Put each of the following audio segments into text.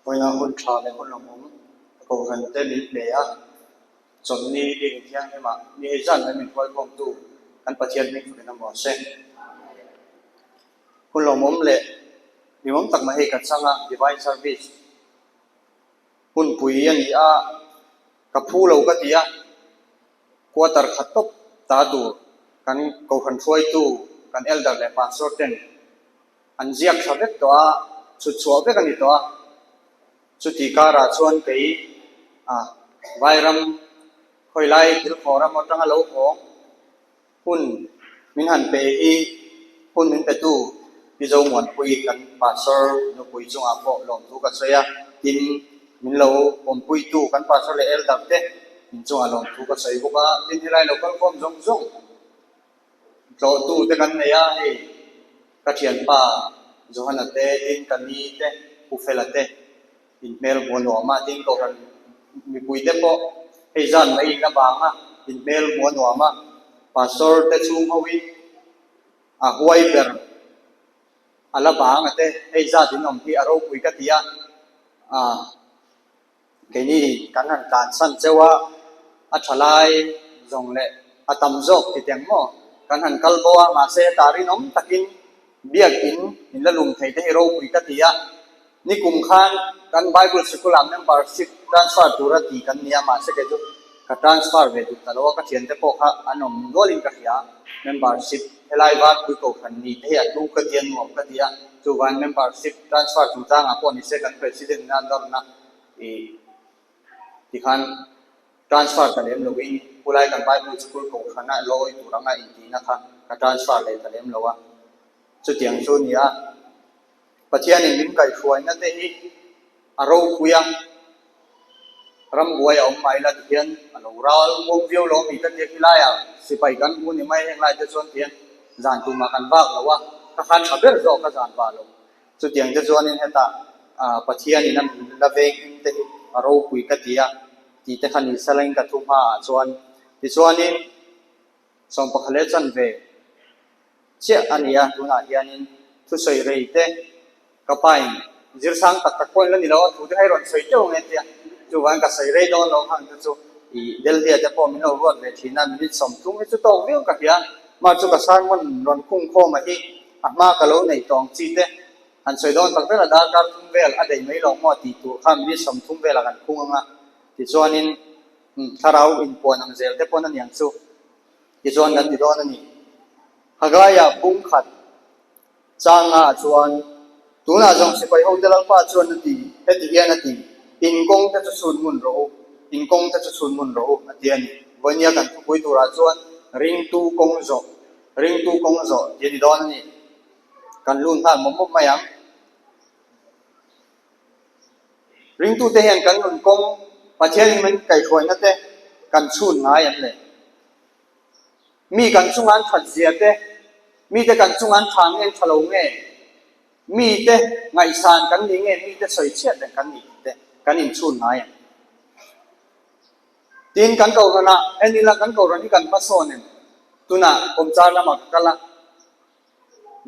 Vawiina hun tha leh hun lawmawm kohhran te min pe a, chawlhni bik thianghlimah mi hei zan mai min hruaikhawmtu kan Pathian hming fakin a maw se. Hun lawmawm leh hlimawm tak mai hei ka chang a, Divine Service hunpui a ni a, ka phu lo ka ti a, quarter khat tawp ta tur kan kohhran hruaitu kan elder leh pastor ten An ziak tha vek tawh a, chhut chhuah vek a ni tawh a. Chuti karah chuan kei a Vairam khawilai thilkhawh ram atanga lo hawng hun min han pe hi hun min petu Mizo Muanpui kan Pastor nupui chungah pawh lawmthu ka sawi a, tin min lo awmpuitu kan Pastor leh Elder te in chungah lawmthu ka sawi bawk a, tin helai lo kalkhawm zawng zawng Tlawhtu te kan nei a, hei ka thianpa Johana te, tin ka ni te, Pu Fela te inhmel hmuh a nuam a, tin Kohhran mipui te pawh hei zan mai in la bang a, inhmel hmuh a nuam a, Pastor te chhung ho in a huai ber a la bang a te, hei zat in awm hi a ropui ka ti a, ah. Keini kan han tlansan cheu a, a tha lai zawng leh a tam zawk ti teng maw? Kan han kal bo a, mahse hetah rinawm takin biakin min la lum thei te hi ropui ka ti a. Nikum khan kan Bible Sikul-ah membership transfer tura ti kan ni a, mahse kei chu ka transfer ve duh ta lo a, ka thiante pawh kha an awm nualin ka hria. Membership helai Varpui Kohhran ni te hi a hlu ka ti a, nuam ka ti a, chuvangin membership transfer chungchangah pawh nise kan President ina nawrna I tikhan transfer ta lem loin khulai kan Bible School kohhrana lawi tur anga intihna kha ka transfer leh ta lem lo a. Chutiang chu a ni a, Pathianin min kaihhruaina te hi a ropui a, rambuai a awm mai la tihian a lo ral muang viau lo ami ka tia khilaiah sipai kan hmu ni mai heng lai te chuan tihian zan tumah kan vak lo a, ka kha tha ber zawk ka zan vah lo. Chutiang te chuanin hetah Pathianin a min la veng him te hi a ropui ka ti a tih te kha ni selain ka thu hmaah chuan tichuanin sawmpakhat leh chanve chiah a ni a, tunah hianin thusawi rei te ka pain zir sang tak tak pawhin la ni lo a, thu te kha i rawn sawi teuh ang e tia chuvangin ka sawi rei dawn lo khang te chu ih Delhi ah te pawh min lo ruat ve thin a, minute 30 hi chu tawk viau ka hria, mah chu ka sermon rawn khung khawm a hi. A hma ka lo nei tawng chi te han sawi dawn tak vel a darkar thum vel a daih mai lo maw tih tur kha minute 30 velah kan khung ang a, tichuanin thlarau inpuan ang zel te pawn a niang chu tichuan kan ti dawn a ni. Hagaia bung khat changa ah chuan tunah zawng sipai hote Lalpa chuan a ti, heti hian a ti, In kawng te chu chhun ngun rawh u, in kawng te chu chhun ngun rawh u a ti a ni. Vawinia kan thupui turah chuan ringtu kawng zawh Ringtu kawng zawh tih a ni dawn a ni. Kan lut nghal mawp mawp mai ang. Ringtute hian kan nun kawng Pathianin min kaihhruaina te kan chhun ngai an le. Mi kan chunga an that zia te, mite kan chunga an tha nge an tha lo nge, mite ngaihsan kan ni nge mite sawi chhiat reng kan ni tih te kan inchhun ngai ang. Tin, kan kohhranah en ila kan kohhran hi kan hmasawn em? Tunah kawmchar lamah ka kal a,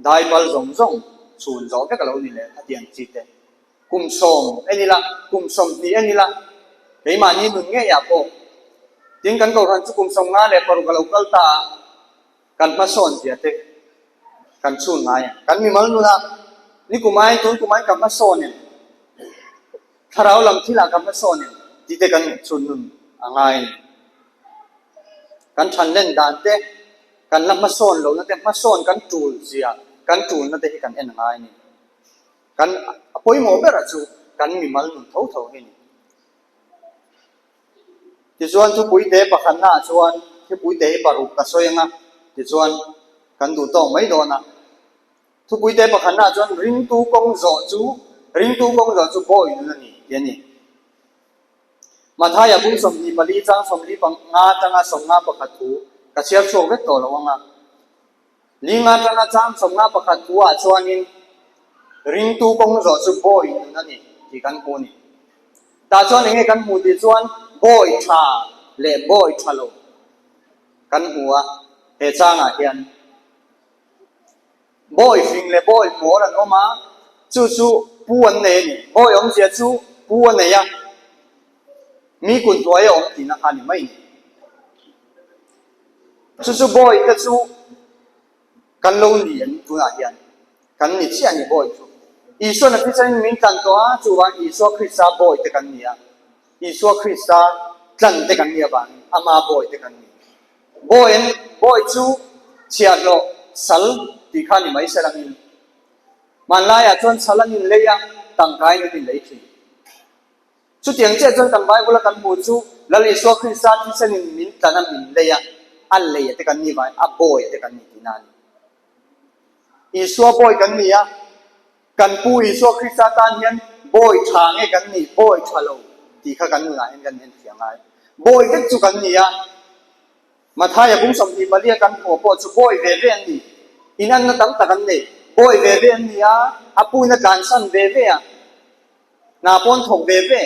daipal zawng zawng chhun zawh vek a lo ni leh a ti ang chi te. Kum sawm en ila, kum 20 en ila, keimahni nun ngeiah pawh. Tin, kan kohhran chu kum 56 a lo kal ta a, kan hmasawn zia te kan chhun ngai ang. Kan mimal nunah ni kum aiin tun kum aiin ka hmasawn em? Thlarau lam thilah ka hmasawn em? Tih te kan chhun nun a ngai a ni. Kan thanlen dan te, kan la hmasawn lohna te, hmasawn kan tul zia, kan tulna te hi kan en a ngai a ni. Kan a pawimawh berah chu kan mimal nun tho tho hi a ni. Tichuan thupuite pakhatnaah chuan thupuite hi paruk ka sawi ang a, tichuan kan duh tawk mai dawn a. Thupuite pakhatnaah chuan ringtu kawng zawh chu ringtu kawng zawh chu bawi nun a ni tih a ni. Mathaia bung 24 chang 45 atanga 51 thu ka chhiar chhuak vek tawh lo ang a. Linga atanga chang 51 thuah chuanin ringtu kawng zawh chu bawi nun a ni tih kan hmu a ni. Tah chuan enge kan hmuh tih chuan bawi tha leh bawi tha lo kan hmu a, he changah hian bawi fing leh bawi mawl an awm a, chu chu. pu an nei a ni. Bawi awmzia chu pu a nei a, mi kut hnuai a awm tihna kha a ni mai ni. Chu chu bawi te chu kan lo ni an tunah hian kan ni chiah a ni bawi chu. Isuan a thisanin min tlan tawh a, chuvang Isua Krista bawi te kan ni a, Isua Krista tlan te kan nih avangin ama bawi te kan ni. Bawi an bawi chu chhiahhlawh sal tih kha ni mai se langin hmanlaiah chuan sal an inlei a, tangkain an inlei thin. Chutiang chiah chuan kan Bible a kan hmuh chu Lal Isua Krista thisanin min tlan a min lei a, a lei a te kan nih vangin a bawi a te kan ni tihna a ni. Isua bawi kan ni a, kan Pu Isua Krista tan hian bawi tha nge kan nih, bawi tha lo tih kha kan nunah hian kan enfiah ngai. Bawi vek chu kan ni a, Mathaia bung 24 a kan hmuh pawh chu bawi ve ve an ni. Inanna tam tak an nei. Bawi ve ve an ni a, a pu in a tlansan ve ve a. Hna pawn thawk ve ve,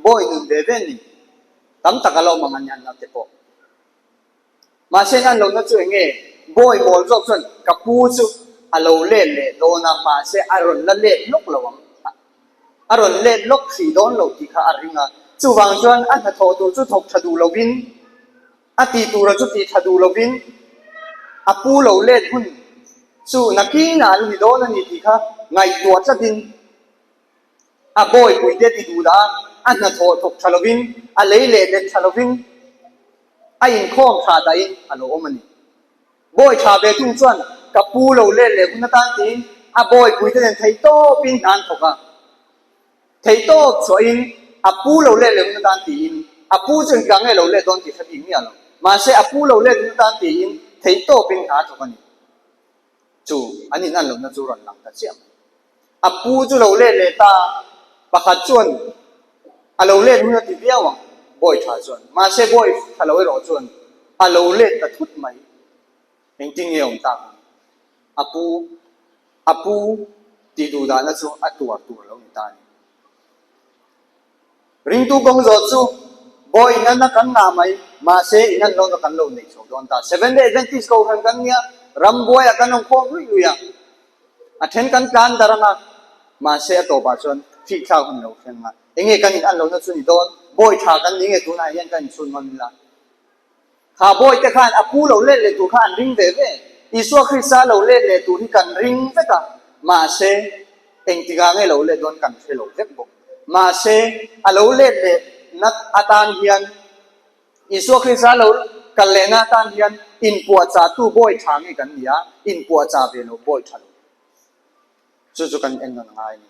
bawi nun ve ve ni. Tam tak a lo awm ang a ni an naute pawh. Mahse an lohna chu eng nge? Bawi mawl zawk chuan ka pu chu a lo let leh dawn a, mahse a rawn la let lawk lo ang. A rawn let lawk hrih dawn lo tih kha a ring a. Chuvang chuan a hnathawh tur chu thawk tha duh lovin, A tih tura chu tih tha duh lovin a pu lo let hun chu nakinah an ni dawn a ni tih kha ngaihtuah tlatin a bawipuite ti duh dah a, a hnathawh thawk tha lovin, a lei leh let tha lovin a inkhawm tha dahin a lo awm a ni. Bawi tha ve thung chuan ka pu lo let leh hun atan tiin a bawipuite nen theihtawpin hna an thawk a. Theihtawp chhuahin a pu lo let leh hun atan tiin a pu chu engtikah nge lo let dawn tih hre bik miah lo. Mahse a pu lo let hun atan tiin theihtawpin hna a thawk a ni. Chu an inan lohna chu rawn lang ta chiah mai. A pu chu lo let leh ta, pakhat chuan a lo let hun a ti viau ang, bawi tha chuan. Mahse bawi tha lo erawh chuan a lo let ta thut mai. Engtin nge awm tak ang? A pu, a pu tih duh dahna chu a tuar tur a lo ni ta a ni. Ringtu kawng zawh chu bawi inanna kan ngah mai, mahse inan lohna kan lo nei chho dawn ta. Seventh Day Adventist Kohhran kan nia, rambuaiah kan awm khawm luih luih a, a then kan tlan dar ang a, mahse a tawpah chuan fihthlak hun lo thleng a. Enge kan inan lohna chu ni dawn? Bawi tha kan ni nge tunah hian kan inchhun ngam ila? Kha bawite khan a pu lo let leh tur kha an ring ve ve. Isua Krista lo let leh tur hi kan ring vek a, mahse engtikah nge lo let dawn kan hre lo vek bawk. Mahse a lo let leh na atan hian Isua Krista lo kal lehna atan hian inpuahchahtu bawi tha nge kan ni a, inpuahchah ve lo bawi tha lo. Chu chu kan en nawn ngai a ni.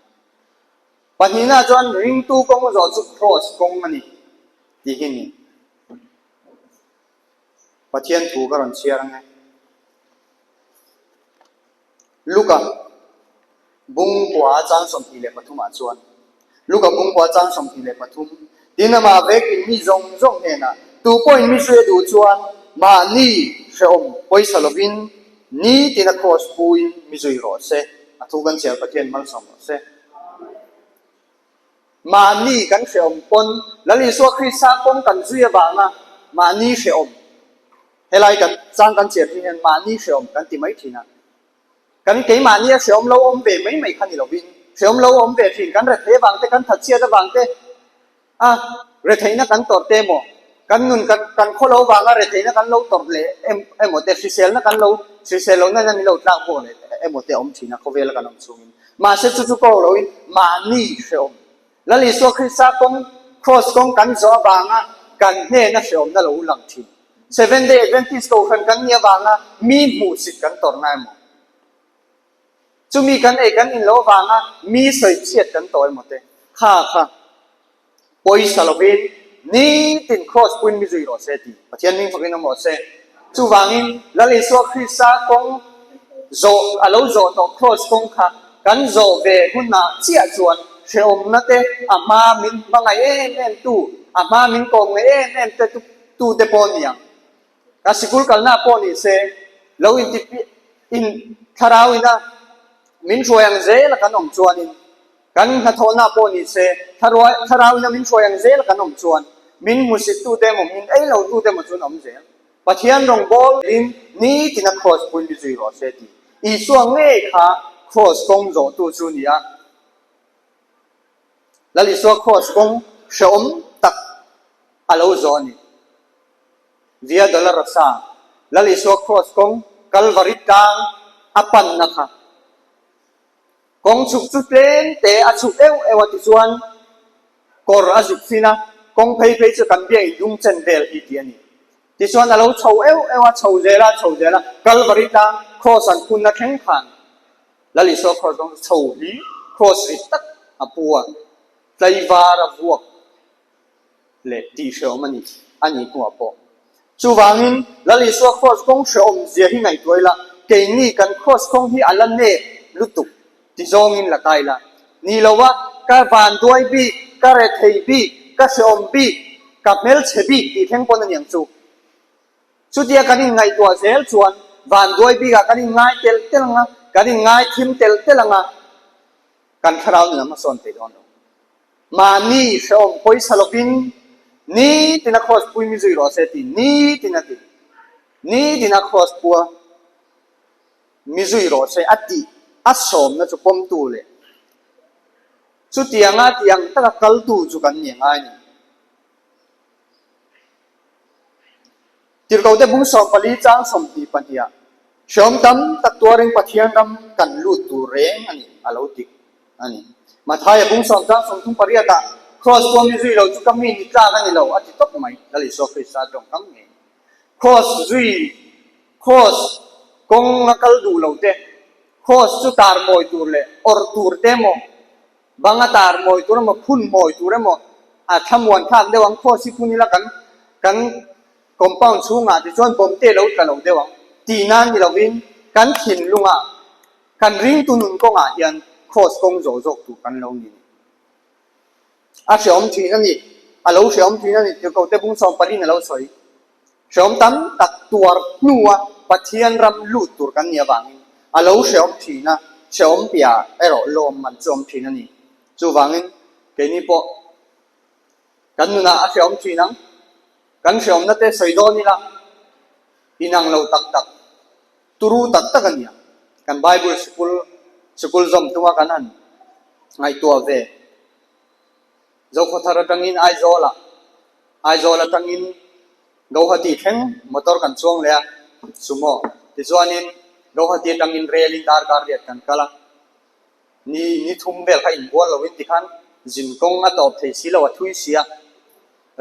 Pahnihna chuan ringtu kawng zawh chu kraws kawng a ni tih hi a ni. Pathian thu ka rawn chhiar ang e. Luka bungkua chang 23 ah chuan Luka bungkua chang 23 tin amah vekin mi zawng zawng hnenah tu pawhin mi zui a duh chuan mahni hrehawm pawisa lovin nitin a kraws puin mi zui rawh se. A thu kan chhiar Pathian malsawm rawh se. Mahni kan hrehawm pawn Lal Isua Krista kawng kan zui avanga mahni hrehawm, helai kan chang kan chhiar thin hian mahni hrehawm kan ti mai thin a. Kan keimahnia hrehawm lo awm ve mai mai kha ni lovin, hrehawm lo awm ve thin kan rethei avang te, kan thatchhiat avang te, A, retheihna kan tawrh te emaw, kan nun kan kan khaw lo vanga retheihna kan lo tawrh leh em emaw te, hriselna kan lo hrisel lohna hian min lo tlak buak leh emaw te a awm thin a khawvela kan awm chhungin. Mahse chu chu kawng loin mahni hrehawm. Lal Isua Krista kawng, Kraws kawng kan zawh avanga kan hnena hrehawmna lo lang thin. Seventh Day Adventist Kohhran kan nih avanga mi hmuhsit kan tawrhna emaw, Chumi kan ei kan in lo vanga mi sawichhiat kan tawh emaw te kha kha pawisa lovin nitin kraws puin mi zui rawh se ti Pathian hming fakin awm rawh se. Chuvangin Lal Isua Krista kawng zawh a lo zawh tawh kraws kawng kha kan zawh ve hunah chiah chuan hrehawmna te a hma min hmangaih em em tu, a hma min kawm ngeih em em te tu te pawh ni ang. Ka sikul kalna pawh ni se, lo inti in thlarau ina min hruai ang zel a kan awm chuanin, kan hnathawhna pawh ni se, thlarau ina min hruai ang zel a kan awm chuan, min hmusittute emaw, min ei lotute emaw chu an awm zel. Pathian rawngbâwl in nitina kraws pui mi zui rawh se tih Isua ngei kha kraws kawng zawhtu chu ni a. Lal Isua Kraws kawng hrehawm tak a lo zawh a ni. Via Dolorosa, Lal Isua Kraws kawng Kalvari tlang a panna kha. Kawng chhuk chu tlem te a chhuk euh euh a tichuan kawr a zuk fin a, kawng phei phei chu kan biak indung chen vel hi tih a ni. Tichuan a lo chho euh euh a, chho zel a, chho zel a, Kalvari tlang Kraws an phunna thleng khan Lal Isua Kraws rawng chu chho hi Kraws rit tak a pu a, tlaivar a vuak leh tih hrehawm a ni a nih hnuah pawh. Chuvangin, Lal Isua Kraws kawng hrehawm zia hi ngaihtuah ila, keini kan Kraws kawng hi a la nep lutuk ti zawngin la kai la. Ni lo a, ka vanduai bik, ka rethei bik, ka hrehawm bik, ka hmelchhe bik tih thleng pawn a niang chu. Chutia kan inngaihtuah zel chuan vanduai bikah kan inngai telh telh ang a, kan inngai thim telh telh ang a, kan thlarau nun a hmasawn thei dawn lo. Mahni hrehawm pawisa lovin nitin a kraws pui mi zui rawh se ti nitin a ti. Nitin a kraws pua mi zui rawh se a tih a sawmna chu pawmtu leh chutianga tih ang taka kaltu chu kan ni angai ni. Tirhkohte bung 14 chang 22 ah hrehawm tam tak tuarin Pathian ram kan lut tur reng a ni a lo ti a ni. Mathaia bung sawm chang 38 ah Kraws pawh mi zui lo chu ka mi ni tlak a ni lo a ti tawp mai Lal Isua Krista tawngkam ngei. Kraws zui Kraws kawng a kal duh lo te Kraws chu tar mawi tur leh awrh tur te emaw Bang a tar mawi tur emaw, phun mawi tur emaw a thlamuan thlak deuh ang. Khaw si phun ila kan kan compound chhungah tichuan bomb te lo tla lo deuh ang tih nan ni lovin kan thinlungah kan ringtu nun kawngah hian cross kawng zawh zawk tur kan lo ni. A hrehawm thin a ni, a lo hrehawm thin a ni tirhkohte bung 14 a lo sawi. Hrehawm tam tak tuar hnua Pathian ram lut tur kan nih avangin a lo hrehawm thin a, hrehawm piah erawh lawmman chu awm thin a ni. Chuvangin keini pawh kan nunah a hrehawm thin ang, kan hrehawmna te sawi dawn ila inang lo tak tak, turu tak tak a nia. Kan Bible sikul sikul zawm tuma kan han ngaihtuah ve. Zokhawthar atangin Aizawlah, Aizawl atangin Gauhati thleng motor kan chuang leh a, sumo. Tichuanin Gauhati atangin rel in darkar riat kan kal a, ni ni thum vel kha inbual loin tikhan zin kawng a tawp thei si lo a thui si a,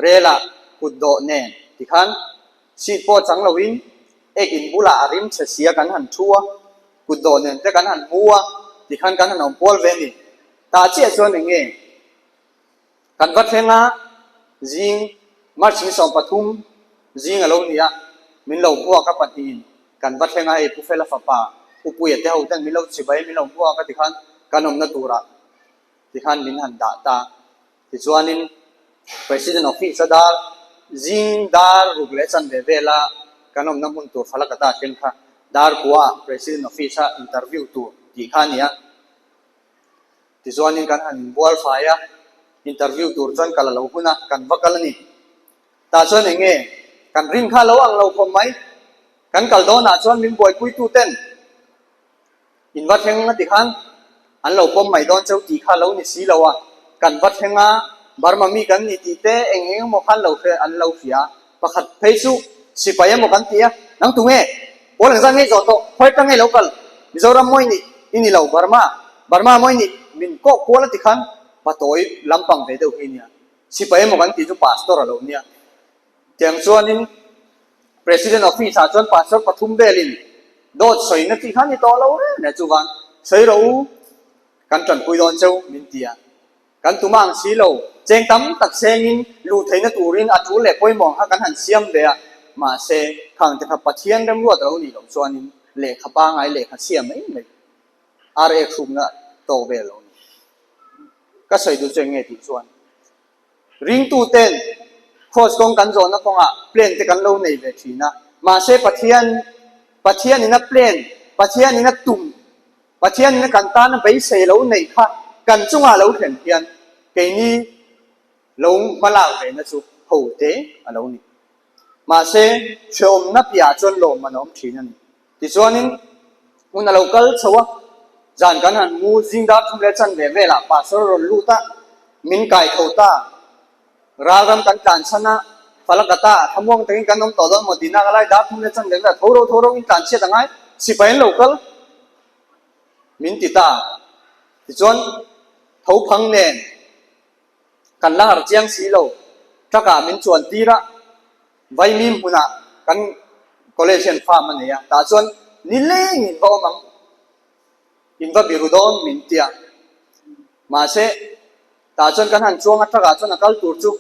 rel ah kut dawh nen tikhan seat pawh chang loin ek in bulah a rim chhe sia kan han thu a, kut dawh nen te kan han mu a, tikhan kan han awm pual ve a ni. Tah chiah chuan eng nge? Kan va thleng a, zing March ni 13 zing a lo ni a, min lo hmuak a pahnihin kan va thleng a, hei Pu Fela fapa Upuia te ho ten min lo chibai min lo hmuak a tikhan kan awmna turah tikhan min han dah ta. Tichuanin President Office a dar zing dar ruk leh chanve vela kan awmna hmun tur Falakata thleng kha dar kua ah President Office a interview tur tih kha a ni a. Tichuanin kan han inbual fai a, interview tur chuan kal a lo hun a, kan va kal a ni. Tah chuan eng nge kan rin kha lo ang lo khawp mai. Kan kal dawnah chuan min buaipuitu ten in va thleng a ti khan an lo pawm mai dawn cheu tih kha lo ni si lo a, kan va thleng a, Burma mi kan ni tih te eng eng emaw khan lo hre an lo hria a, pakhat phei chu sipai emaw kan ti a, nang tu nge? Pawl engzat ngei zawh tawh, khawi atang ngei lo kal, Mizoram mawi nih i ni lo, Burma, Burma mawi nih min kawh kual a ti khan patawi lampang ve deuh hi nia, sipai emaw kan tih chu pastor a lo nia. Tiang chuanin President office ah chuan pastor pathum velin dawt sawina tih kha ni tawh lo reng reng chuvan sawi rawh u, kan tanpui dawn cheu min ti a. Kan tum ang si lo, cheng tam tak sengin luh theihna turin a tul leh pawimawh ang kha kan han siam ve a, mahse khang te kha Pathian remruat a lo nih loh chuanin lehkha pangai lehkha chhia mai mai ar ek hrukna tawk vel a lo ni. Ka sawi duh chu eng nge tih chuan ringtuten Kraws kawng kan zawhna kawngah plan te kan lo nei ve thin a, mahse Pathian Pathianin a plan, Pathianin a tum Pathianin kan tana beisei lo neih kha kan chungah lo thlen hian keini lo hmalak vena chu ho te a lo ni. Mahse, hrehawmna piahah chuan lawmman a awm thin a ni. Tichuanin, hun a lo kal chho a, zan kan han mu zing dar thum leh chanve velah pastor a rawn lut a. Min kai tho ta. Ralram kan tlan chhan a, Falakata ah thlamuang takin kan awm tawh dawn maw tihna ka lai dar thum leh chan leh vel tho ro tho ro in tlan chhiat a ngai, sipai an lo kal min ti ta. Tichuan tho phang nen kan la har chiang si lo, truck ah min chuan tir a, Vaimim hmunah kan college hian farm a nei a, tah chuan nileng in va awm ang. In va biru dawn min ti a, mahse tah chuan kan han chuang a truck ah chuan a kal tur chu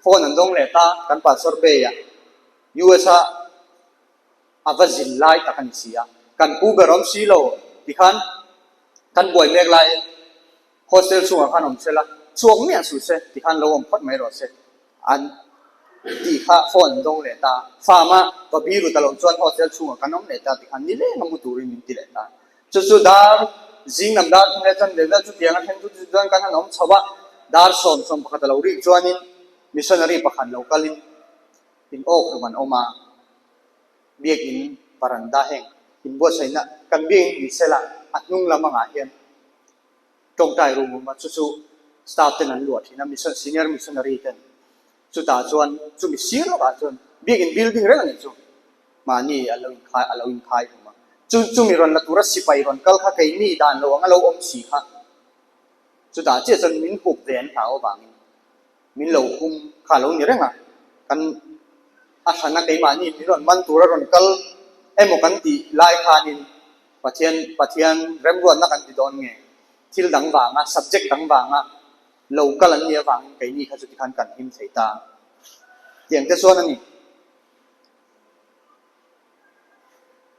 phone an dawng leh ta, kan pastor Bay ah US a a va zin lai tak a ni si a, kan pu ber awm si lo tikhan kan buai mek lai hostel chhungah khan awm se la, chhuak miah suh se tikhan lo awm phawt mai rawh se. An tih kha phone an dawng leh ta. Farm a va biru ta loh chuan hostel chhungah kan awm leh ta tikhan ni leng a mu turin min ti leh ta. Chu chu dar zing lam dar thum leh chan ve vel chutiang a then chu chuan kan han awm chho a, dar 11 a lo rik chuanin missionary pakhat lo kalin in awk hlum an awm a, biakin varanda heng inbuatsaihna kan biakin ni sela a hnung lam angah hian Tawngtai room awm a, chu chu staff ten an luah thin a, mission senior missionary ten chutah chuan chumi sir lawkah chuan biakin building reng a nih chu mahni a lo inkhai a lo inkhai hlawm a, chu chumi rawn la tura sipai rawn kal kha keini dan lo ang a lo awm si kha chutah chiah chuan min hup ve an hlau avangin min lo hum kha a lo ni reng a, kan a hrana keimahni min rawn man tura rawn kal emaw kan tih lai khanin Pathian Pathian remruatna kan ti dawn nge? Thil dang vanga, subject dang vanga lo kal an nih avangin keini kha chuti khan kan him thei ta. Tiang te chuan a ni.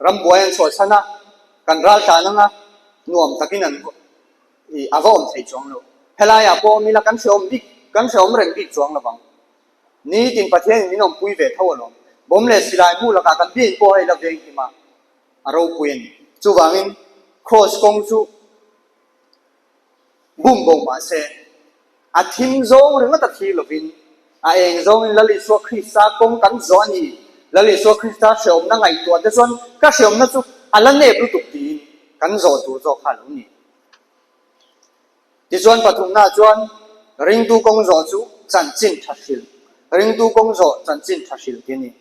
Rambuai an chhuah chhan a, kan ral tlan anga nuam takin an i a va awm thei chuang lo. Helaiah pawh awm ila kan hrehawm bik, kan hrehawm reng bik chuang lovang. Nitin Pathianin min awmpui ve tho alawm. Bawm leh silai mu lakah kan biain pawh hei la veng him a. a ropui a ni. Chuvangin Kraws kawng chu bum bo mah se, a thim zawng ringawt a thlir lovin, a eng zawngin Lal Isua Krista kawng kan zawh a ni. Lal Isua Krista hrehawmna ngaihtuah te chuan ka hrehawmna chu a la nep lutuk tiin kan zawh tur zawk kha a lo ni. Tichuan pathumna chuan ringtu kawng zawh chu chanchin tha hril, ringtu kawng zawh chanchin tha hril ti a ni.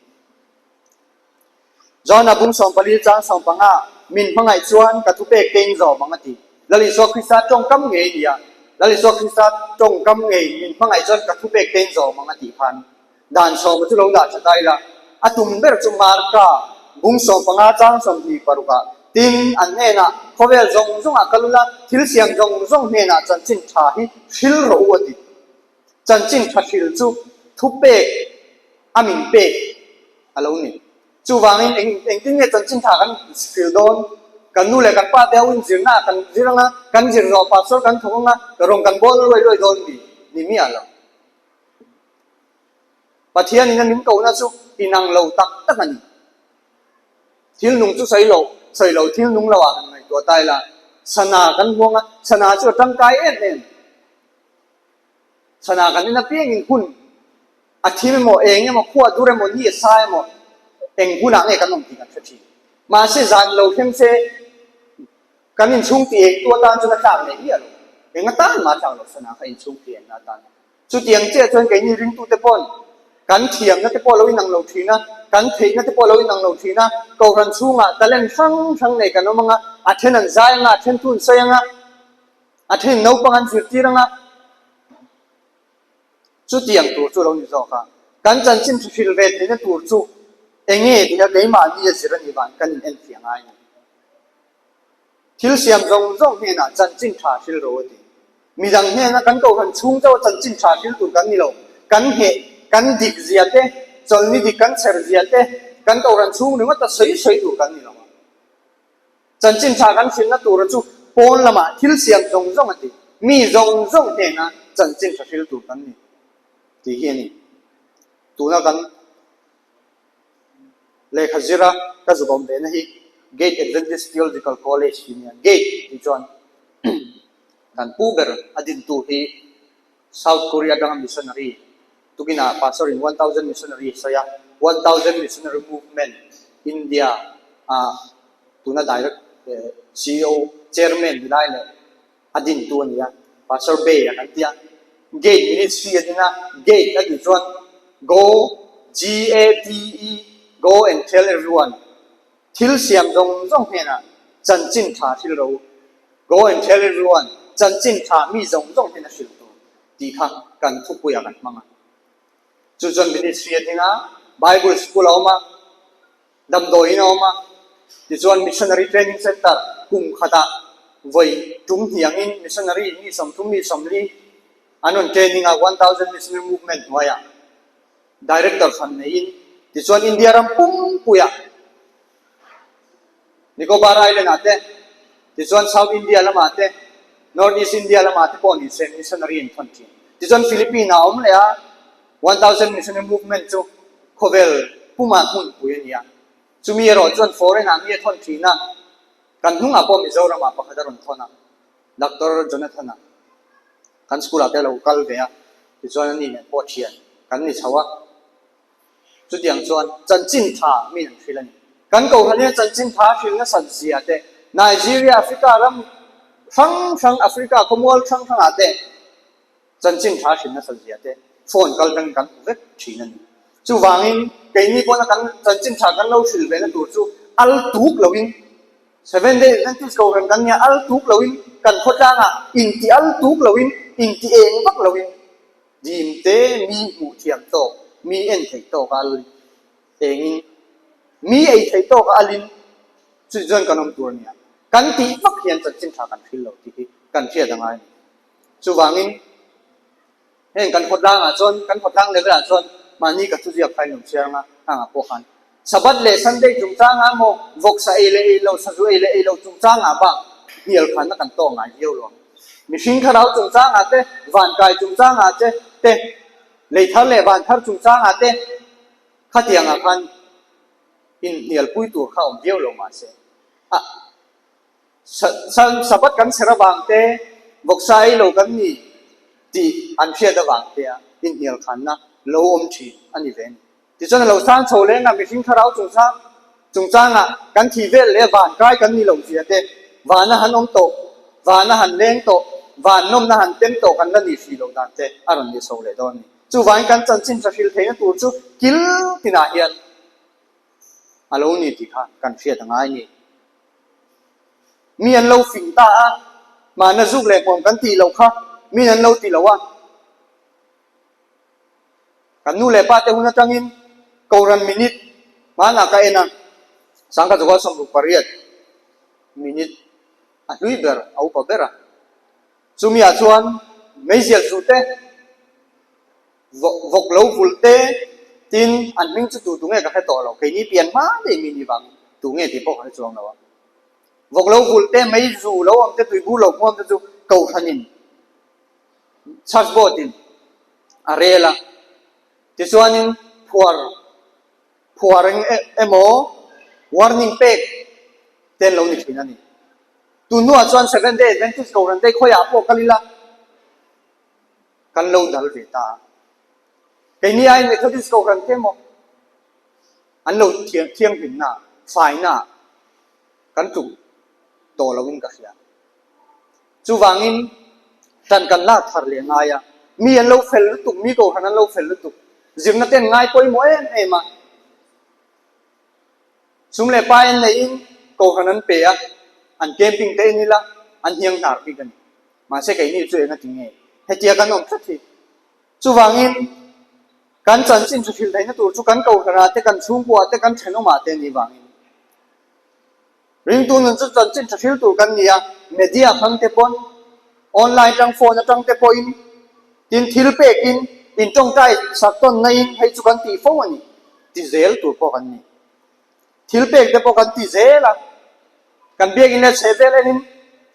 John-a bung 14 chang 15, Min hmangaih chuan ka thupek te in zawm ang a ti. Lal Isua Krista tawngkam ngei nia. Lal Isua Krista tawngkam ngei min hmangaih chuan ka thupek te in zawm ang a tih khan dan sawma chu lo dah tha ta ila. A tum ber chu Marka bung 15 chang 26 ah tin an hnenah khawvel zawng zawngah kal ula thil siam zawng zawng hnenah chanchin tha hi hril rawh u a ti. Chanchin tha hril chu thupek a min pek a lo ni. Chuvangin eng engtin nge chanchin tha kan hril dawn? Kan nu leh kan pa te ho in zirna ah kan zir anga, kan zir zawh pastor kan thawk anga, rawng kan bawl luai luai dawn mi ni miah lo. Pathian in a min kohna chu inang lo tak tak a ni. Thil nung chu sawi lo, sawi lo thil nung lo ah kan ngaihtuah ta ila, sana kan huang a, sana chu a tangkai em em. Chhanah kan en apiangin hun a thil emaw, eng emaw, khua dur emaw, ni a sa emaw, eng hunah nge kan awm tih kan hre thin. Mahse zan lo thleng se kan inchhung tih engtu atan chuan a tlak leh miah lo. Eng atan mah a tlak loh chhanah kha inchhung tih engna atan. Chutiang chiah chuan keini ringtute paw'n kan thiamna te pawh lo inang lo thin a, kan theihna te pawh lo inang lo thin a, kohhran chhungah talent hrang hrang nei kan awm ang a, a then an zai ang a, a then thu an sawi ang a, A then naupang an zirtir anga chutiang tur chu lo ni zawk a, kan chanchin hril ve theihna tur chu eng nge tih kha keimahni a zir a nih vang kan in enfiah ngai a ni. Thil siam zawng zawng hnenah chanchin tha hril ro a ti. Midang hnena kan kohhran chhung chauh a chanchin tha hril tur kan ni lo. Kan ngheh, kan dik zia te, chawlhni dik kan chher zia te, kan kohhran chhung ringawt a sawi sawi tur kan ni lo a. Chanchin tha kan hrilhna tura chu pawn lamah thil siam zawng zawng a ti. Mi zawng zawng hnena chanchin tha hril tur kan ni tih hi a ni. Tuna kan lehkha zira ka zuk awm vehna hi Gate Adventist Theological College tih a ni a. Gate tih chuan kan pu ber a dintu hi South Korea atanga missionary tukinah pastor in 1000 missionary a sawi a, 1000 missionary movement India ah tuna direct ceo chairman ni lai leh a dintu a ni a, pastor Bay a kan ti a. Gate Ministry a din a, Gate a tih chuan Go, G-A-T-E, Go and tell everyone, thil siam zawng zawng hnenah chanchin tha hrilh ro, Go and tell everyone, chanchin tha mi zawng zawng hnena hrilh tur tih kha kan thupuiah kan hmang a. Chu chuan Ministry a ding a, Bible School a awm a, Damdawiin a awm a, tichuan Missionary Training Centre kum khatah vawi tum hniangin Missionary mi 30 mi 40 an rawn training a, 1000 Missionary Movement hnuaiah Director hran neiin tichuan India ram pumpuiah Nicobar Island ah te, tichuan South India lamah te, North East India lamah te pawh ni se Missionary an thawn thin. Tichuan Philippine ah a awm leh a, 1000 Missionary Movement chu khawvel pumah hmunpui a ni a. Chumi erawh chuan foreign ah mi a thawn thin a, kan hnungah pawh Mizoram ah pakhat a rawn thawn a, Doctor Jonathan-a kan school ah te a lo kal ve a, tichuan ani nen pawh thian kan ni chho a. Chutiang chuan chanchin tha min an hrilh a ni. Kan Kohhran hian chanchin tha hrilh nasat zia te, Nigeria, Africa ram hrang hrang, Africa khawmual hrang hrangah te chanchin tha hrilh nasat zia te phone kal atangin kan hmu vek thin a ni. Chuvangin keini pawna kan chanchin tha kan lo hrilh vehna tur chu al tuk loin Seventh Day Adventist Kohhran kan nia al tuk loin kan khawtlangah inti al tuk loin inti eng vak loin Dim te mi hmuh thiam tawk, mi en theih tawk a alin engin mi ei theih tawk a alin chu chuan kan awm tur a nia. Kan tih vak hian chanchin tha kan hril lo tih hi kan hriat a ngai a ni. Chuvangin heng kan khawtlangah chuan kan khawtlang level ah chuan mahni ka thuziak kha in lo chhiar anga hangah pawh khan Sabbath leh Sunday chungchangah emaw vawksa ei leh ei lo, sazu ei leh ei lo chungchangah bak hnial khanna kan tawk ngai viau lo ang. Mihring thlarau chungchangah te, vankai chungchangah che te, lei thar leh van thar chungchangah te khatiangah khan inhnialpui tur kha awm viau lo mahse a Sabbath kan chher avang te, vawksa ei lo kan ni tih an hriat avang tea inhnial khanna lo awm thin a ni ve a ni. Tichuan a lo sang chho leng a, mihring thlarau chungchang chungchangah kan thih vel leh van kai kan ni loh zia te, vana han awm tawh, vana han leng tawh, van nawmna han tem tawh kan la nih hrih loh dan te a rawn ni chho leh dawn a ni. Chuvangin kan chanchin tha hril theihna tur chu kil tinah hian a lo ni tih kha kan hriat a ngai a ni. Mi an lo fing ta a, mahna zuk leh hmuam kan tih loh kha min an lo ti lo a. Kan nu leh pa te hun atangin Kohhran minute hmanah ka en a, sangkhat zakua 68 minute a hlui ber, a upa ber a. Chumiah chuan meizial zu te, vawk lo vulh te, tin an hming chu tu tu nge ka hre tawh lo, keini pian hma daih mi ni vangin tu nge tih pawh ka hre chuang lo a. Vawk lo vulh te, meizu lo awm te, tuibur lo hmuam te chu Kohhranin Church board in a rel a, tichuanin phuar phuar eng emaw warning pek te an lo ni thin a ni. Tun hnuah chuan Seventh Day Adventist Kohhran te khawiah pawh kal ila kan lo dal ve ta a. Keini aiin Methodist Kohhran te emaw an lo thianghlimna, faina kan tluk tawh loin ka hria. Chuvangin tan kan lak thar leh ngai a, mi an lo fel lutuk, mi kohhran an lo fel lutuk, zirna te an ngai pawimawh em em a, sum leh pai an neihin kohhran an pe a, an camping te en ila an hniang hnar bik a ni. Mahse keini chu eng a ti nge? Hetia kan awm tlat hi. Chuvangin kan chanchin chu hrilh theihna tur chu kan kohhranah te, kan chhungkuah te, kan thenawmah te a nih vangin Ringtu nun chu chanchin tha hril tur kan ni a, media hmang te pawn, online atang phone atang te pawhin, tin thil pekin in tawngtai sak tawn naiin hei chu kan tih fo a ni, ti zel tur pawh kan ni. Thil pek te pawh kan ti zel a, kan biakinn leh chheh vel enin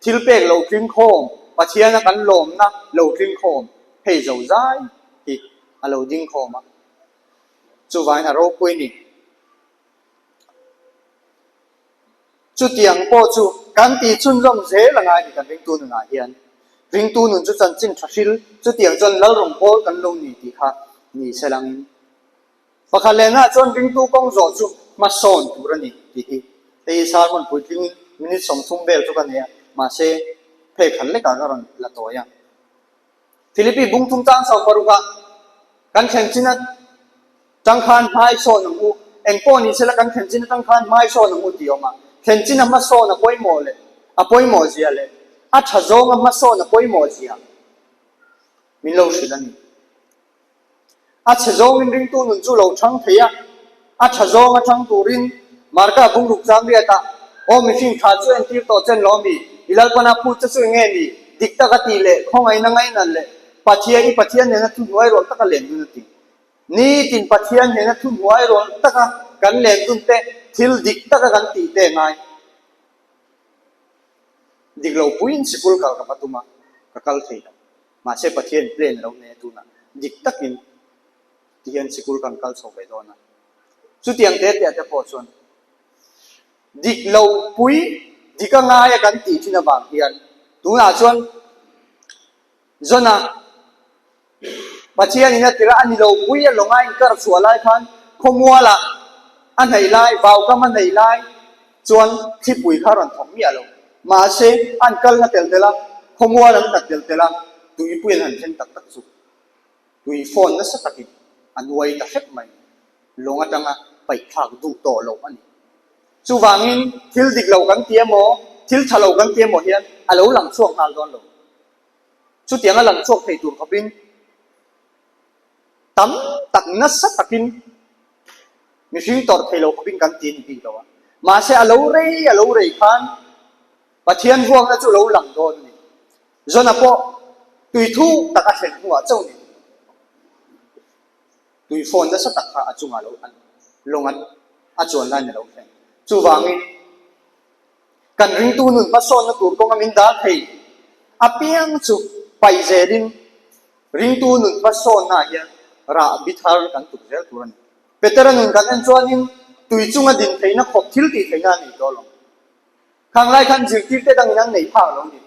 thil pek lo tling khawm, Pathiana kan lawmna lo tling khawm hei zo zai hi a lo ding khawm a, chuvangin a ropui ni. Chutiang pawh chu kan tih chhunzawm zel a ngai ni kan ringtu nunah hian. Ringtu nun chu chanchin tha hril, chutiang chuan Lalrawng pawl kan lo ni tih kha ni se langin. Pakhat lehnaah chuan ringtu kawng zawh chu hmasawn tur a ni tih hi hei hi sermon puitlingin minute 30 vel chu ka nei a, mahse phei khat lekah ka rawn la tawi a. Philippi bung thum chang sau parukah kan thlen chin atang khan hmai sawn ang u, eng pawh ni sela kan thlen chin atang khan hmai sawn ang u tih a awm a. Thlen chin a hmasawn a pawimawh leh a pawimawh zia leh a tha zawnga hmasawn a pawimawh zia min lo hrilh a ni. A chhe zawngin ringtu nun chu lo chhang thei a, a tha zawng a chhang turin Marka bungruk chang riatah, Aw mihring tha chu entir tawh chen lo mi, i Lalpana phut che chu enge ni? Dik tak a tih leh khawngaihna ngaihnan leh Pathian i Pathian nena thuhnuai rual taka len dun a ti. Nitin Pathian nena thuhnuai rual taka kan len dun te thil dik taka kan tih te ngai. Dik lo puiin sikul kal ka va tum a, ka kal thei lo. Mahse Pathian plan lo nei a tunah dik takin tihian sikul kan kal chho ve dawn a. Chutiang te te te pawh chuan dik lo pui dik a ngai a kan tih thin avang hian tunah chuan Zona Pathian in a tirh a, a ni lo pui a lawnga a inkar chhuah lai khan khawmualah a hnaih lai, vaukam a hnaih lai chuan thlipui kha a rawn thawk miah lo. Mahse, an kal hla tel tel a, khawmual an hlat tel tel a, tuipui an han then tak tak chu tui phone nasa takin a nuai ta hrep mai. Lawng atanga paih thlak duh tawh loh a ni. Chuvangin thil dik lo kan ti emaw, thil tha lo kan ti emaw hian a lo lang chhuak nghal dawn lo. Chutiang a lang chhuak thei tur khawpin tam tak nasa takin mihring tawrh thei lo khawpin kan ti a ni bik lo a. Mahse a lo rei a lo rei khan Pathian vuakna chu lo lang dawn a ni. Zona pawh tui thuk tak a thlen hnuah chauh ni. Tui fawn nasa tak kha a chungah lo lawng a chuan laiin a lo thleng. Chuvangin Kan ringtu nun hmasawnna tur kawnga min dal thei apiang chu paih zelin ringtu nun hmasawnnaah hian rah bi thar kan tuk zel tur a ni. Petera nun kan en chuanin tui chunga din theihna khawp thil tih theihna a nei tawh lo. Khang lai khan zirtirte dangin an nei phak lo ni.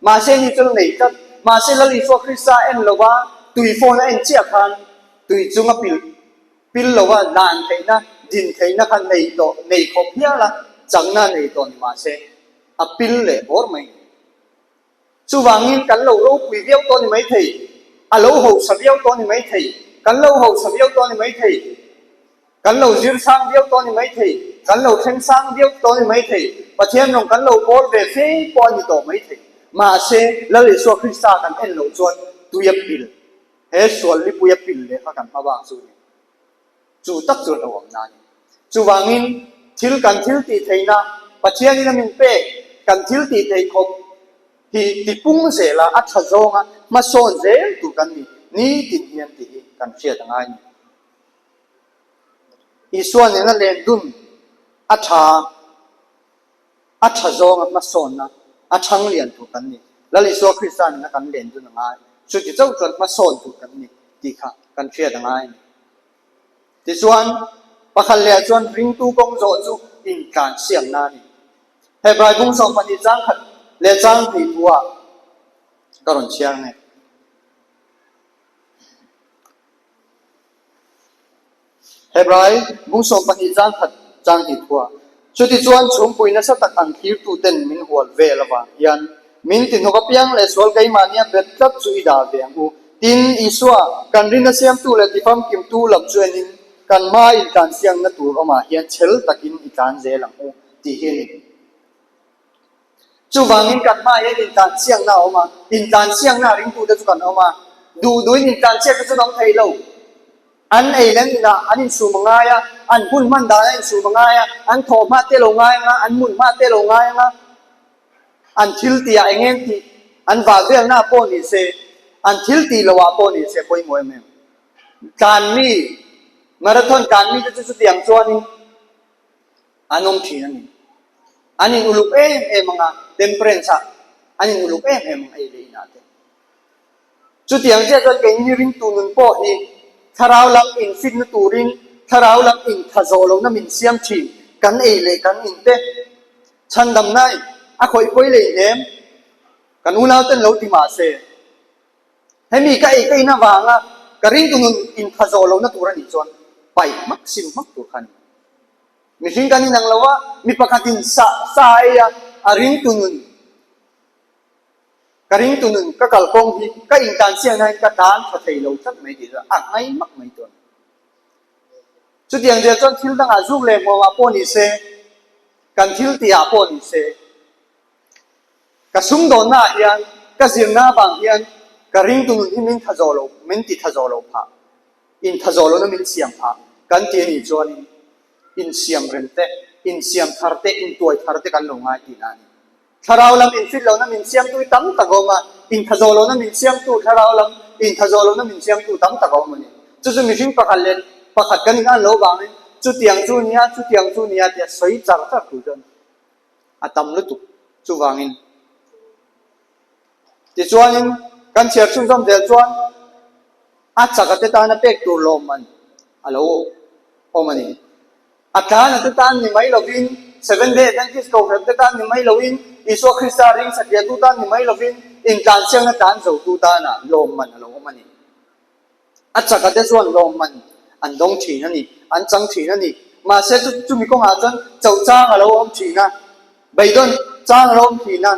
Mahse ni chu nei tlat. Mahse Lal Isua Krista en lova tui phone a en chiah khan tui chunga pilh Pil lova dan theihna, din theihna kha nei tawh, nei khawp hial a, chakna nei tawh ni mahse, a pil leh bawr mai ni. Chuvangin kan lo ropui viau tawh ni maithei, a lo hausa viau tawh ni maithei, kan lo hausa viau tawh ni maithei, kan lo zir sang viau tawh ni maithei, kan lo thleng sang viau tawh ni maithei, Pathian rawng kan lo pawl ve fe pawh a ni tawh maithei. Mahse, Lal Isua Krista kan en loh chuan tui a pil. He sual lipui a pil leh kha kan hma bak chu a ni. Chu tak chu hlauhawmna a ni. Chuvangin thil kan thil tih theihna, Pathianin a min pek kan thil tih theih khawp hi tipung zela a tha zawnga hmasawn zel tur kan ni nitin hian tih hi kan hriat a ngai a ni. Isua nena len dun a tha. A tha zawnga hmasawnna a chhang lian tur kan ni. Lal Isua Krista nena kan len dun a ngai. Chuti chauh chuan hmasawn tur kan ni tih kha kan hriat a ngai a ni. Tichuan, pakhat lehah chuan ringtu kawng zawh chu intlan siamna a ni. Hebrai bung 12 chang khat leh chang hnih thuah ka rawn chhiar nge. Hebrai bung 12 chang khat chang hnih thua. Chutichuan chhungpui nasa tak ang thlirtuten min hual vel avang hian min tihnawk apiang leh sual keimahnia bet tlat chu i dah ve ang u. Tin, Isua, kan rinna siamtu leh tifamkimtu lam chu enin kan hma intlansiakna tur awmah hian chhel takin i tlan zel ang u, tih hi a ni. Chuvangin kan hmaah hian intlansiakna a awm a, intlansiakna a ringtute chu kan awm a, duh duhin intlansiakna chu an awm thei lo. An ei leh an inah an insum a ngai a, an hun hman danah insum a ngai a, an thawh hma te lo ngai ang a, an mun hma te lo ngai ang a, an thil tihah eng eng tih an vah velna pawh ni se, an thil tih lohah pawh ni se pawimawh em em. Tlanmi, marathon tlanmi te chu chutiang chuanin An awm thin a ni. An in uluk em em ang a, temperance ah an in uluk em em ang ei leh inah te. Chutiang chiah chuan keini ringtu nun pawh hi thlarau lam in fitna turin thlarau lam in tha zawh lohna min siam thin, kan ei leh kan in te chhandamna a khawih pawi leh hnem kan unau ten lo ti mah se hemi ka ei ka in avanga ka ringtu nun in tha zawh lohna tur a nih chuan paih hmak sim hmak tur kha a ni. Mihring kan inang lo a, mi pakhatin sa sa a ei a, a ringtu nun. Ka ringtu nun ka kalkawng hi ka intlansiakna hian ka tlan tha thei lo tlat mai tih chu a ngai mak mai tur a ni. Chutiang zel chuan thil dangah zuk leh hmuamah pawh ni se, kan thil tihah pawh ni se, ka sumdawnnaah hian ka zirna avang hian ka ringtu nun hi min tha zawh lo, min ti tha zawh lo phah, intha zawh lohna min siam phah kan ti a nih chuanin insiam rem te, insiam thar te, intuai thar te kan lo ngai tihna a ni. Thlarau lam infit lohna min siamtu hi tam tak a awm a, intha zawh lohna min siamtu thlarau lam intha zawh lohna min siamtu tam tak a awm a ni. Chu chu mihring pakhat leh pakhat kan inhan loh vangin chutiang chu nia, chutiang chu nia tia sawi char char tur chuan a tam lutuk. Chuvangin tichuanin kan chhiar chhunzawm zel chuan a chaka te tana pek tur lawmman a lo awm a ni. A tlana te tan ni mai lovin, Seventh Day Adventist Kohhran te tan ni mai loin, Isua Krista ring satliahtu tan ni mai lovin, intlansiakna tlan zotu tana lawmman a lo awm a ni. A chaka te chuan lawmman an dawng thin a ni, an chang thin a ni. Mahse chu chumi kawngah chuan chauh chang a lo awm thin a, beidawn chang a lo awm thin a.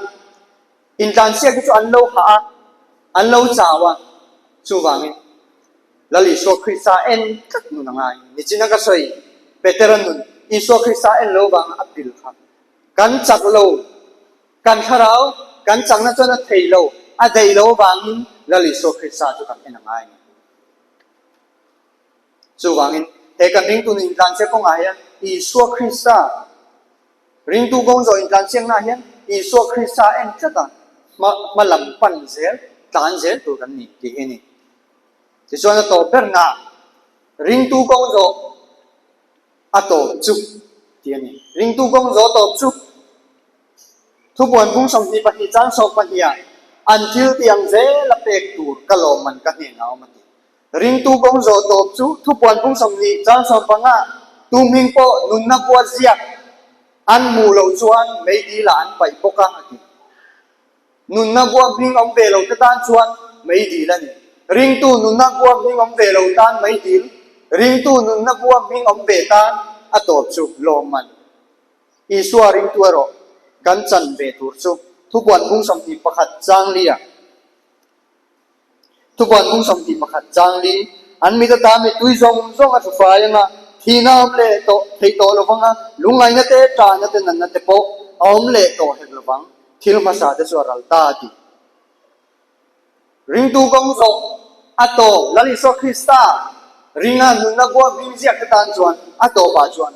Intlansiak hi chu an lo hah a, an lo chau a, chuvangin Lal Isua Krista en tlat nun a ngai. Nichina ka sawi, Petera nun Isua Krista en lo vanga a pil kha. Kan chak lo, kan thlarau, kan chakna chuan a thei lo, a daih lo avangin Lal Isua Krista chu kan en a ngai a ni. Chuvangin he kan ringtu nun intlansiak kawngah hian Isua Krista, Ringtu kawng zawh intlansiaknaah hian Isua Krista en tlat a, hma hma lam pan zel, tlan zel tur kan ni tih hi a ni. Tichuan a tawp berna ringtu kawng zawh a tawp chu tih a ni. Ringtu kawng zawh tawp chu Thupuan bung 22 chang 12 ah an thil tih ang zel a pek tur ka lawmman ka hnenah a awm a ti. Ringtu kawng zawh tawp chu thupuan bung 20 chang 15 tu hming pawh nunna bua ziak an hmuh loh chuan meidil ah an paih bawk a, a ti. Nunna bua hming awm ve lo te tan chuan meidil a ni. Ringtu nunna bua hming awm ve lo tan meidil, ringtu nunna bua hming awm ve tan a tawp chu lawmman. Isua ringtu erawh kan chan ve tur chu thupuan bung 21 chang li ah Thupuan bung 21 chang li, An mit ata mittui zawng zawng a thufai anga, thihna a awm leh tawh theih tawh lo vang a, lungngaihna te, ṭahna te, natna te pawh a awm leh tawh hek lo vang, thil hmasa te chu a ral ta a ti. Ringtu kawng zawh a tawp Lal Isua Krista ringa nunna bua hming ziak te tan chuan a tawpah chuan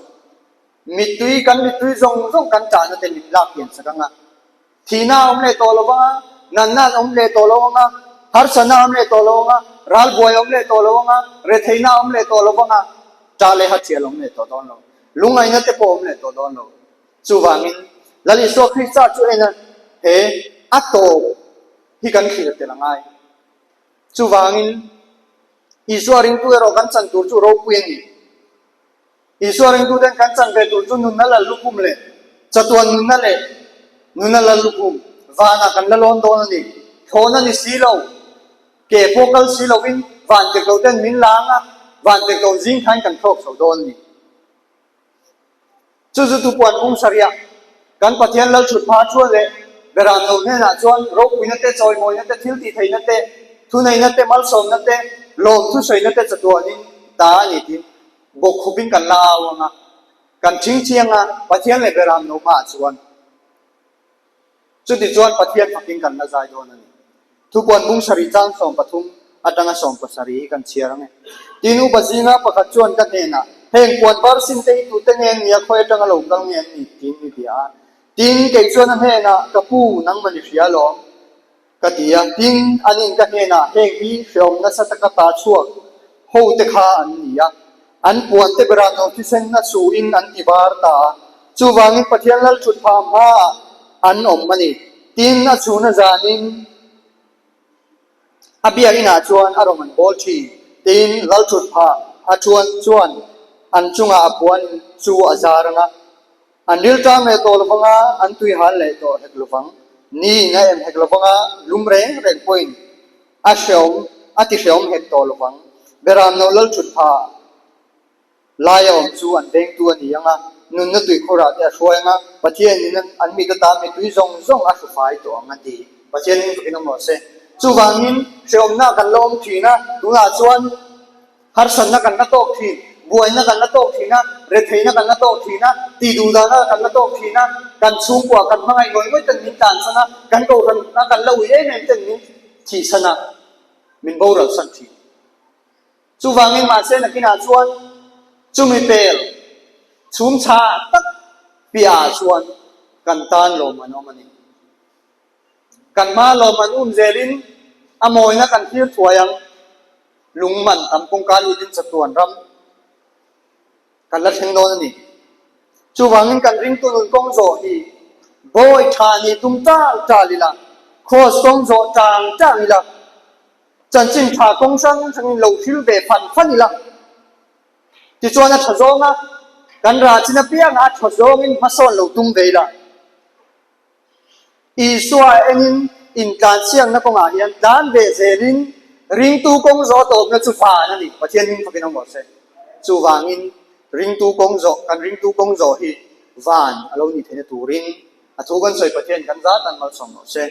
mittui kan mittui zawng zawng kan ṭahna te min lak pian sak anga, Thihna a awm leh tawh lo vang a, natna an awm leh tawh lo ang a, harsatna a awm leh tawh lo ang a, ralbuai a awm leh tawh lo ang a, retheihna a awm leh tawh lo vang a, ṭah leh hathial a awm leh tawh dawn lo, lungngaihna te pawh a awm leh tawh dawn lo. Chuvangin, Lal Isua Krista chu en a, he a tawp hi kan thlir tel a ngai. Chuvangin, Isua ringtu erawh kan chan tur chu ropui a ni. Isua ringtuten kan chan ve tur chu nunna lal lukhum leh chatuan nunna leh nunna lal lukhum vanah kan la lawn dawn a ni. Thlawhna ni si lo, ke pawh kal si lovin van tirhkohten min la ang a, van tirhkoh zing khain kan thlawk chho dawn a ni. Chu chu tupuan bung sarih kan Pathian lal thut hma chuan leh Beramno hnenah chuan ropuina te, chawimawina te, thil tihtheihna te, thuneihna te, malsawmna te, lawmthusawiina te chatuanin ta a ni tiin Bawkkhupin kan la au ang a, kan thingthiang a, Pathian leh Beram no hmaah chuan. Chuti chuan Pathian fakin kan la zai dawn a ni. Thupuan bung sarih chang 13 atanga 17 hi kan chhiar ang e. Tin, upa zinga pakhat chuan ka hnenah, Heng puan var sin te hi tute nge an nia, khawi atanga lo kal nge an ni? tiin mi bia a. Tin, kei chuan a hnenah, Ka pu, nangmah i hria alawm. Ka ti a, tin, an in ka hnenah heng hi hreawm nasa taka ta chhuak ho te kha an ni a, an puan te berah no thisen a suhin an ti var ta a, chuvangin Pathian lal thut phah hmaah an awm a ni. Tin, a chhuna zanin a biakinah chuan a rawng an bawl thin. Tin, lal thut phah a chuan chuan an chungah a puan chu a zar ang a. An rilṭam leh tawh lovang a, an tui hal leh tawh hek lovang. Ni in a em hek lovang a, lum reng reng pawhin a hreawm, a ti hreawm hek tawh lovang. Beram no lal ṭhut pha laia awm chu an vengtu a ni ang a, nunna tuikhurah te a hruai ang a, Pathianin an mit atan mitui zawng zawng a hrufai tawh ang a ti. Pathian hming fakin awm rawh se. Chuvangin hrehawmna kan la awm thin a, tunah chuan harsatna kan la tawk thin, buaina kan la tawk thin a, retheihna kan la tawk thin a, tihduhdahna kan la tawk thin a, kan chhungkua kan hmangaih ngawih ngawih ten min tlansan a, kan kohhran a kan la ui em em ten min thihsan a, min boral san thin. Chuvangin mahse nakinah chuan chumi pel chhum chha tak piahah chuan kan tan lawm an awm a ni. Kan hma lawm an um zelin a mawina kan thlir thuai ang. Lungman tam kawngka lutin chatuan ram kan la thleng dawn a ni. Chuvangin kan ringtu nun kawng zawh hi bawi tha nih tum tal tal ila, kraws kawng zawh tang tang ila, Chanchin tha kawng hrang hrangin lo hril ve fan fan ila, tichuan a tha zawnga kan rah chin apianga a tha zawngin hmasawn lo tum ve ila. Isua engin intlansiakna kawngah hian tlan ve zelin ringtu kawng zawh tawpna chu van a ni, Pathian hming fakin awm rawh se. Chuvangin ringtu kawng zawh, kan ringtu kawng zawh hi van a lo nih theihna turin a thu kan sawi Pathian kan zat an malsawm rawh se.